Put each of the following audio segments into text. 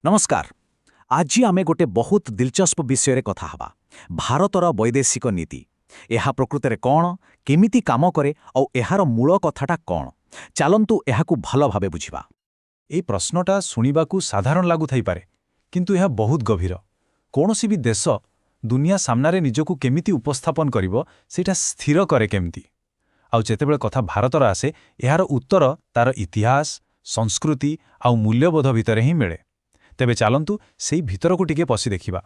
ନମସ୍କାର। ଆଜି ଆମେ ଗୋଟେ ବହୁତ ଦିଲଚସ୍ପ ବିଷୟରେ କଥା ହେବା, ଭାରତର ବୈଦେଶିକ ନୀତି। ଏହା ପ୍ରକୃତରେ କ'ଣ, କେମିତି କାମ କରେ ଆଉ ଏହାର ମୂଳ କଥାଟା କ'ଣ? ଚାଲନ୍ତୁ, ଏହାକୁ ଭଲ ଭାବେ ବୁଝିବା। এই ପ୍ରଶ୍ନଟା ଶୁଣିବାକୁ ସାଧାରଣ ଲାଗୁଥାଇପାରେ, କିନ୍ତୁ ଏହା ବହୁତ ଗଭୀର। କୌଣସି ବି ଦେଶ ଦୁନିଆ ସାମ୍ନାରେ ନିଜକୁ କେମିତି ଉପସ୍ଥାପନ କରିବ, ସେଇଟା ସ୍ଥିର କରେ କେମିତି? ଆଉ ଯେତେବେଳେ କଥା ଭାରତର ଆସେ, ଏହାର ଉତ୍ତର ତାର ଇତିହାସ, ସଂସ୍କୃତି ଆଉ ମୂଲ୍ୟବୋଧ ଭିତରେ ହିଁ ମିଳେ। ତେବେ ଚାଲନ୍ତୁ, ସେଇ ଭିତରକୁ ଟିକେ ପଶି ଦେଖିବା।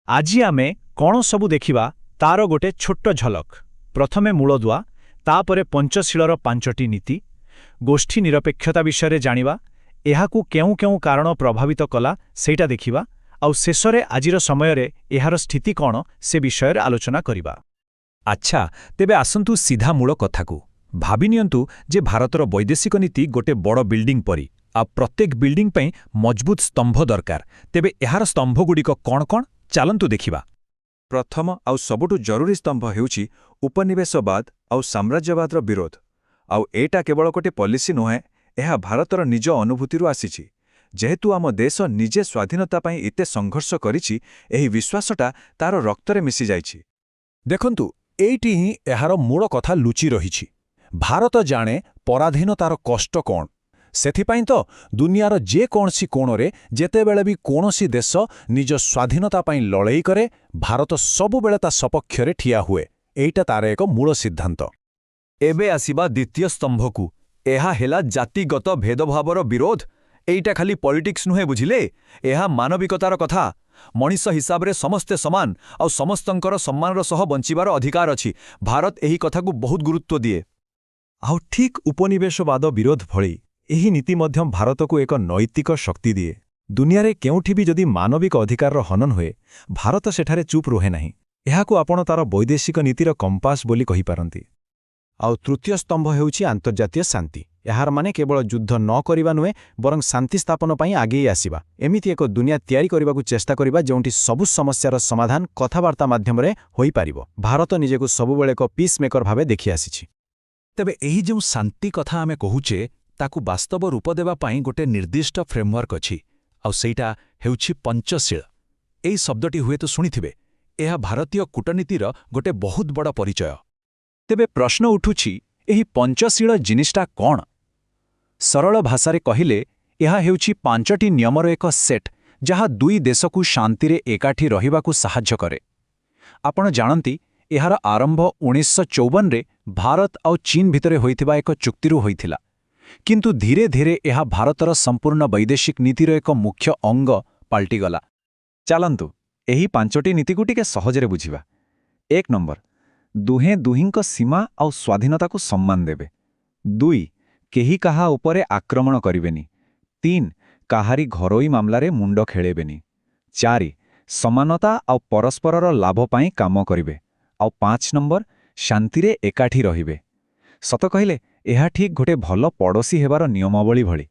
ଆଜି ଆମେ କ'ଣ ସବୁ ଦେଖିବା, ତାର ଗୋଟେ ଛୋଟ ଝଲକ। ପ୍ରଥମେ ମୂଳଦୁଆ, ତାପରେ ପଞ୍ଚଶୀଳର ପାଞ୍ଚଟି ନୀତି, ଗୋଷ୍ଠୀ ନିରପେକ୍ଷତା ବିଷୟରେ ଜାଣିବା, ଏହାକୁ କେଉଁ କେଉଁ କାରଣ ପ୍ରଭାବିତ କଲା ସେଇଟା ଦେଖିବା, ଆଉ ଶେଷରେ ଆଜିର ସମୟରେ ଏହାର ସ୍ଥିତି କ'ଣ ସେ ବିଷୟରେ ଆଲୋଚନା କରିବା। ଆଚ୍ଛା, ତେବେ ଆସନ୍ତୁ ସିଧା ମୂଳ କଥାକୁ। ଭାବିନିଅନ୍ତୁ ଯେ ଭାରତର ବୈଦେଶିକ ନୀତି ଗୋଟେ ବଡ଼ ବିଲ୍ଡିଂ ପରି, ଆଉ ପ୍ରତ୍ୟେକ ବିଲ୍ଡିଂ ପାଇଁ ମଜବୁତ ସ୍ତମ୍ଭ ଦରକାର। ତେବେ ଏହାର ସ୍ତମ୍ଭଗୁଡ଼ିକ କ'ଣ କ'ଣ, ଚାଲନ୍ତୁ ଦେଖିବା। ପ୍ରଥମ ଆଉ ସବୁଠୁ ଜରୁରୀ ସ୍ତମ୍ଭ ହେଉଛି ଉପନିବେଶବାଦ ଆଉ ସାମ୍ରାଜ୍ୟବାଦର ବିରୋଧ। ଆଉ ଏଇଟା କେବଳ ଗୋଟେ ପଲିସି ନୁହେଁ, ଏହା ଭାରତର ନିଜ ଅନୁଭୂତିରୁ ଆସିଛି। ଯେହେତୁ ଆମ ଦେଶ ନିଜେ ସ୍ୱାଧୀନତା ପାଇଁ ଏତେ ସଂଘର୍ଷ କରିଛି, ଏହି ବିଶ୍ୱାସଟା ତାର ରକ୍ତରେ ମିଶିଯାଇଛି। ଦେଖନ୍ତୁ, ଏଇଠି ହିଁ ଏହାର ମୂଳ କଥା ଲୁଚି ରହିଛି। ଭାରତ ଜାଣେ ପରାଧୀନତାର କଷ୍ଟ କ'ଣ। ସେଥିପାଇଁ ତ ଦୁନିଆର ଯେକୌଣସି କୋଣରେ ଯେତେବେଳେ ବି କୌଣସି ଦେଶ ନିଜ ସ୍ୱାଧୀନତା ପାଇଁ ଲଢ଼େଇ କରେ, ଭାରତ ସବୁବେଳେ ତା ସପକ୍ଷରେ ଠିଆ ହୁଏ। ଏଇଟା ତାର ଏକ ମୂଳ ସିଦ୍ଧାନ୍ତ। ଏବେ ଆସିବା ଦ୍ୱିତୀୟ ସ୍ତମ୍ଭକୁ। ଏହା ହେଲା ଜାତିଗତ ଭେଦଭାବର ବିରୋଧ। ଏଇଟା ଖାଲି ପଲିଟିକ୍ସ ନୁହେଁ, ବୁଝିଲେ, ଏହା ମାନବିକତାର କଥା। ମଣିଷ ହିସାବରେ ସମସ୍ତେ ସମାନ, ଆଉ ସମସ୍ତଙ୍କର ସମ୍ମାନର ସହ ବଞ୍ଚିବାର ଅଧିକାର ଅଛି। ଭାରତ ଏହି କଥାକୁ ବହୁତ ଗୁରୁତ୍ୱ ଦିଏ। ଆଉ ଠିକ୍ ଉପନିବେଶବାଦ ବିରୋଧ ଭଳି ଏହି ନୀତି ମଧ୍ୟ ଭାରତକୁ ଏକ ନୈତିକ ଶକ୍ତି ଦିଏ। ଦୁନିଆରେ କେଉଁଠି ବି ଯଦି ମାନବିକ ଅଧିକାରର ହନନ ହୁଏ, ଭାରତ ସେଠାରେ ଚୁପ୍ ରୁହେ ନାହିଁ। ଏହାକୁ ଆପଣ ତାର ବୈଦେଶିକ ନୀତିର କମ୍ପାସ ବୋଲି କହିପାରନ୍ତି। ଆଉ ତୃତୀୟ ସ୍ତମ୍ଭ ହେଉଛି ଆନ୍ତର୍ଜାତୀୟ ଶାନ୍ତି। ଏହାର ମାନେ କେବଳ ଯୁଦ୍ଧ ନ କରିବା ନୁହେଁ, ବରଂ ଶାନ୍ତି ସ୍ଥାପନ ପାଇଁ ଆଗେଇ ଆସିବା। ଏମିତି ଏକ ଦୁନିଆ ତିଆରି କରିବାକୁ ଚେଷ୍ଟା କରିବା ଯେଉଁଠି ସବୁ ସମସ୍ୟାର ସମାଧାନ କଥାବାର୍ତ୍ତା ମାଧ୍ୟମରେ ହୋଇପାରିବ। ଭାରତ ନିଜକୁ ସବୁବେଳେ ଏକ ପିସ୍ ମେକର ଭାବେ ଦେଖିଆସିଛି। ତେବେ ଏହି ଯେଉଁ ଶାନ୍ତି କଥା ଆମେ କହୁଛେ, ତାକୁ ବାସ୍ତବ ରୂପ ଦେବା ପାଇଁ ଗୋଟେ ନିର୍ଦ୍ଦିଷ୍ଟ ଫ୍ରେମୱାର୍କ ଅଛି, ଆଉ ସେଇଟା ହେଉଛି ପଞ୍ଚଶୀଳ। ଏହି ଶବ୍ଦଟି ହୁଏତ ଶୁଣିଥିବେ। ଏହା ଭାରତୀୟ କୂଟନୀତିର ଗୋଟେ ବହୁତ ବଡ଼ ପରିଚୟ। ତେବେ ପ୍ରଶ୍ନ ଉଠୁଛି, ଏହି ପଞ୍ଚଶୀଳ ଜିନିଷଟା କ'ଣ? ସରଳ ଭାଷାରେ କହିଲେ, ଏହା ହେଉଛି ପାଞ୍ଚଟି ନିୟମର ଏକ ସେଟ୍, ଯାହା ଦୁଇ ଦେଶକୁ ଶାନ୍ତିରେ ଏକାଠି ରହିବାକୁ ସାହାଯ୍ୟ କରେ। ଆପଣ ଜାଣନ୍ତି, ଏହାର ଆରମ୍ଭ 1954ରେ ଭାରତ ଆଉ ଚୀନ ଭିତରେ ହୋଇଥିବା ଏକ ଚୁକ୍ତିରୁ ହୋଇଥିଲା। କିନ୍ତୁ ଧୀରେ ଧୀରେ ଏହା ଭାରତର ସମ୍ପୂର୍ଣ୍ଣ ବୈଦେଶିକ ନୀତିର ଏକ ମୁଖ୍ୟ ଅଙ୍ଗ ପାଲଟିଗଲା। ଚାଲନ୍ତୁ, ଏହି ପାଞ୍ଚଟି ନୀତିକୁ ଟିକେ ସହଜରେ ବୁଝିବା। 1 ନମ୍ବର, ଦୁହେଁ ଦୁହିଁଙ୍କ ସୀମା ଆଉ ସ୍ୱାଧୀନତାକୁ ସମ୍ମାନ ଦେବେ। 2, କେହି କାହା ଉପରେ ଆକ୍ରମଣ କରିବେନି। 3, କାହାରି ଘରୋଇ ମାମଲାରେ ମୁଣ୍ଡ ଖେଳେଇବେନି। 4, ସମାନତା ଆଉ ପରସ୍ପରର ଲାଭ ପାଇଁ କାମ କରିବେ। ଆଉ 5 ନମ୍ବର, ଶାନ୍ତିରେ ଏକାଠି ରହିବେ। ସତ କହିଲେ, ଏହା ଠିକ୍ ଗୋଟେ ଭଲ ପଡ଼ୋଶୀ ହେବାର ନିୟମାବଳୀ ଭଳି।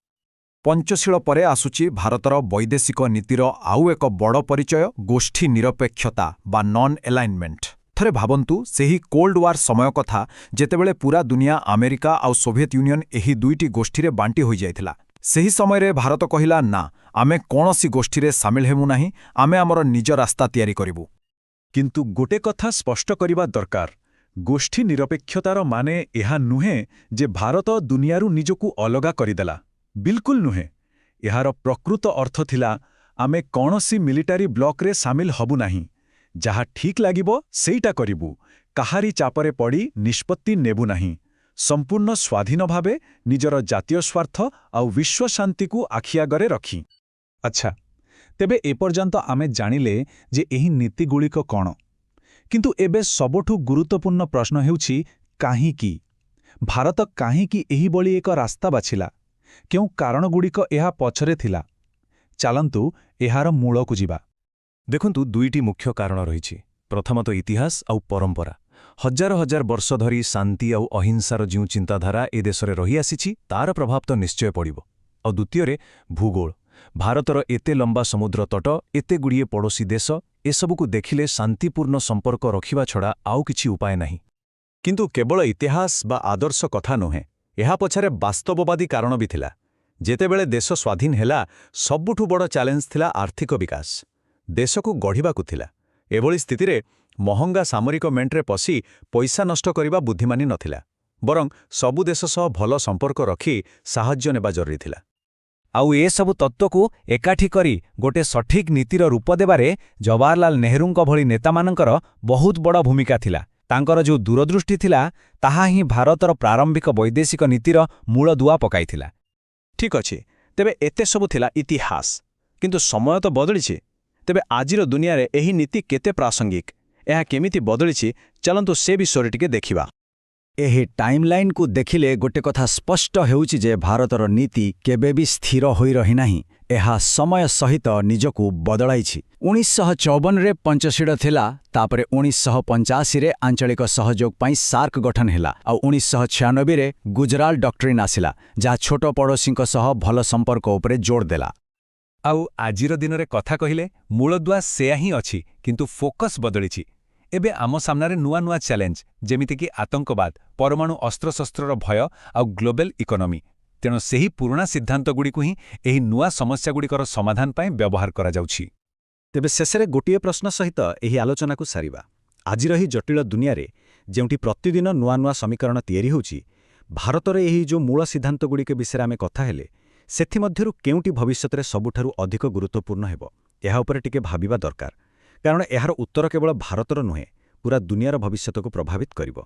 ପଞ୍ଚଶୀଳ ପରେ ଆସୁଛି ଭାରତର ବୈଦେଶିକ ନୀତିର ଆଉ ଏକ ବଡ଼ ପରିଚୟ, ଗୋଷ୍ଠୀ ନିରପେକ୍ଷତା ବା ନନ୍ ଏଲାଇନମେଣ୍ଟ। ଥରେ ଭାବନ୍ତୁ ସେହି କୋଲ୍ଡ ୱାର୍ ସମୟ କଥା, ଯେତେବେଳେ ପୁରା ଦୁନିଆ ଆମେରିକା ଆଉ ସୋଭିଏତ ୟୁନିୟନ ଏହି ଦୁଇଟି ଗୋଷ୍ଠୀରେ ବାଣ୍ଟି ହୋଇଯାଇଥିଲା। ସେହି ସମୟରେ ଭାରତ କହିଲା, ନା, ଆମେ କୌଣସି ଗୋଷ୍ଠୀରେ ସାମିଲ ହେବୁ ନାହିଁ, ଆମେ ଆମର ନିଜ ରାସ୍ତା ତିଆରି କରିବୁ। କିନ୍ତୁ ଗୋଟେ କଥା ସ୍ପଷ୍ଟ କରିବା ଦରକାର। ଗୋଷ୍ଠୀ ନିରପେକ୍ଷତାର ମାନେ ଏହା ନୁହେଁ ଯେ ଭାରତ ଦୁନିଆରୁ ନିଜକୁ ଅଲଗା କରିଦେଲା। ବିଲକୁଲ ନୁହେଁ। ଏହାର ପ୍ରକୃତ ଅର୍ଥ ଥିଲା, ଆମେ କୌଣସି ମିଲିଟାରୀ ବ୍ଲକରେ ସାମିଲ ହବୁ ନାହିଁ। ଯାହା ଠିକ୍ ଲାଗିବ ସେଇଟା କରିବୁ। କାହାରି ଚାପରେ ପଡ଼ି ନିଷ୍ପତ୍ତି ନେବୁ ନାହିଁ। ସମ୍ପୂର୍ଣ୍ଣ ସ୍ୱାଧୀନ ଭାବେ, ନିଜର ଜାତୀୟ ସ୍ୱାର୍ଥ ଆଉ ବିଶ୍ୱଶାନ୍ତିକୁ ଆଖିଆଗରେ ରଖି। ଆଚ୍ଛା, ତେବେ ଏପର୍ଯ୍ୟନ୍ତ ଆମେ ଜାଣିଲେ ଯେ ଏହି ନୀତିଗୁଡ଼ିକ କ'ଣ। କିନ୍ତୁ ଏବେ ସବୁଠୁ ଗୁରୁତ୍ୱପୂର୍ଣ୍ଣ ପ୍ରଶ୍ନ ହେଉଛି, କାହିଁକି? ଭାରତ କାହିଁକି ଏହିଭଳି ଏକ ରାସ୍ତା ବାଛିଲା? କେଉଁ କାରଣଗୁଡ଼ିକ ଏହା ପଛରେ ଥିଲା? ଚାଲନ୍ତୁ, ଏହାର ମୂଳକୁ ଯିବା। ଦେଖନ୍ତୁ, ଦୁଇଟି ମୁଖ୍ୟ କାରଣ ରହିଛି। ପ୍ରଥମତଃ ଇତିହାସ ଆଉ ପରମ୍ପରା। ହଜାର ହଜାର ବର୍ଷ ଧରି ଶାନ୍ତି ଆଉ ଅହିଂସାର ଯେଉଁ ଚିନ୍ତାଧାରା ଏ ଦେଶରେ ରହିଆସିଛି, ତାର ପ୍ରଭାବ ତ ନିଶ୍ଚୟ ପଡ଼ିବ। ଆଉ ଦ୍ୱିତୀୟରେ ଭୂଗୋଳ। ଭାରତର ଏତେ ଲମ୍ବା ସମୁଦ୍ର ତଟ, ଏତେ ଗୁଡ଼ିଏ ପଡ଼ୋଶୀ ଦେଶ, ଏସବୁକୁ ଦେଖିଲେ ଶାନ୍ତିପୂର୍ଣ୍ଣ ସମ୍ପର୍କ ରଖିବା ଛଡ଼ା ଆଉ କିଛି ଉପାୟ ନାହିଁ। କିନ୍ତୁ କେବଳ ଇତିହାସ ବା ଆଦର୍ଶ କଥା ନୁହେଁ, ଏହା ପଛରେ ବାସ୍ତବବାଦୀ କାରଣ ବି ଥିଲା। ଯେତେବେଳେ ଦେଶ ସ୍ୱାଧୀନ ହେଲା, ସବୁଠୁ ବଡ଼ ଚ୍ୟାଲେଞ୍ଜ ଥିଲା ଆର୍ଥିକ ବିକାଶ। ଦେଶକୁ ଗଢ଼ିବାକୁ ଥିଲା। ଏଭଳି ସ୍ଥିତିରେ ମହଙ୍ଗା ସାମରିକ ମେଣ୍ଟରେ ପଶି ପଇସା ନଷ୍ଟ କରିବା ବୁଦ୍ଧିମାନୀ ନଥିଲା, ବରଂ ସବୁ ଦେଶ ସହ ଭଲ ସମ୍ପର୍କ ରଖି ସାହାଯ୍ୟ ନେବା ଜରୁରୀ ଥିଲା। ଆଉ ଏସବୁ ତତ୍ତ୍ୱକୁ ଏକାଠି କରି ଗୋଟେ ସଠିକ୍ ନୀତିର ରୂପ ଦେବାରେ ଜବାହରଲାଲ ନେହେରୁଙ୍କ ଭଳି ନେତାମାନଙ୍କର ବହୁତ ବଡ଼ ଭୂମିକା ଥିଲା। ତାଙ୍କର ଯେଉଁ ଦୂରଦୃଷ୍ଟି ଥିଲା, ତାହା ହିଁ ଭାରତର ପ୍ରାରମ୍ଭିକ ବୈଦେଶିକ ନୀତିର ମୂଳଦୁଆ ପକାଇଥିଲା। ଠିକ୍ ଅଛି, ତେବେ ଏତେ ସବୁ ଥିଲା ଇତିହାସ। କିନ୍ତୁ ସମୟ ତ ବଦଳିଛି। ତେବେ ଆଜିର ଦୁନିଆରେ ଏହି ନୀତି କେତେ ପ୍ରାସଙ୍ଗିକ, ଏହା କେମିତି ବଦଳିଛି, ଚାଲନ୍ତୁ ସେ ବିଷୟରେ ଟିକେ ଦେଖିବା। ଏହି ଟାଇମ୍ଲାଇନ୍କୁ ଦେଖିଲେ ଗୋଟେ କଥା ସ୍ପଷ୍ଟ ହେଉଛି ଯେ ଭାରତର ନୀତି କେବେ ବି ସ୍ଥିର ହୋଇ ରହିନାହିଁ। ଏହା ସମୟ ସହିତ ନିଜକୁ ବଦଳାଇଛି। 1954ରେ ପଞ୍ଚଶୀଳ ଥିଲା, ତାପରେ 1985ରେ ଆଞ୍ଚଳିକ ସହଯୋଗ ପାଇଁ ସାର୍କ ଗଠନ ହେଲା, ଆଉ 1996ରେ ଗୁଜରାଲ ଡକ୍ଟ୍ରିନ୍ ଆସିଲା, ଯାହା ଛୋଟ ପଡ଼ୋଶୀଙ୍କ ସହ ଭଲ ସମ୍ପର୍କ ଉପରେ ଜୋର ଦେଲା। ଆଉ ଆଜିର ଦିନରେ କଥା କହିଲେ ମୂଳଦୁଆ ସେୟା ହିଁ ଅଛି, କିନ୍ତୁ ଫୋକସ୍ ବଦଳିଛି। ଏବେ ଆମ ସାମ୍ନାରେ ନୂଆ ନୂଆ ଚ୍ୟାଲେଞ୍ଜ, ଯେମିତିକି ଆତଙ୍କବାଦ, ପରମାଣୁ ଅସ୍ତ୍ରଶସ୍ତ୍ରର ଭୟ ଆଉ ଗ୍ଲୋବାଲ ଇକୋନୋମି। ତେଣୁ ସେହି ପୁରୁଣା ସିଦ୍ଧାନ୍ତଗୁଡ଼ିକୁ ହିଁ ଏହି ନୂଆ ସମସ୍ୟାଗୁଡ଼ିକର ସମାଧାନ ପାଇଁ ବ୍ୟବହାର କରାଯାଉଛି। ତେବେ ଶେଷରେ ଗୋଟିଏ ପ୍ରଶ୍ନ ସହିତ ଏହି ଆଲୋଚନାକୁ ସାରିବା। ଆଜିର ଏହି ଜଟିଳ ଦୁନିଆରେ, ଯେଉଁଠି ପ୍ରତିଦିନ ନୂଆ ନୂଆ ସମୀକରଣ ତିଆରି ହେଉଛି, ଭାରତର ଏହି ଯେଉଁ ମୂଳ ସିଦ୍ଧାନ୍ତଗୁଡ଼ିକ ବିଷୟରେ ଆମେ କଥା ହେଲେ, ସେଥିମଧ୍ୟରୁ କେଉଁଟି ଭବିଷ୍ୟତରେ ସବୁଠାରୁ ଅଧିକ ଗୁରୁତ୍ୱପୂର୍ଣ୍ଣ ହେବ, ଏହା ଉପରେ ଟିକେ ଭାବିବା ଦରକାର। କାରଣ ଏହାର ଉତ୍ତର କେବଳ ଭାରତର ନୁହେଁ, ପୁରା ଦୁନିଆର ଭବିଷ୍ୟତକୁ ପ୍ରଭାବିତ କରିବ।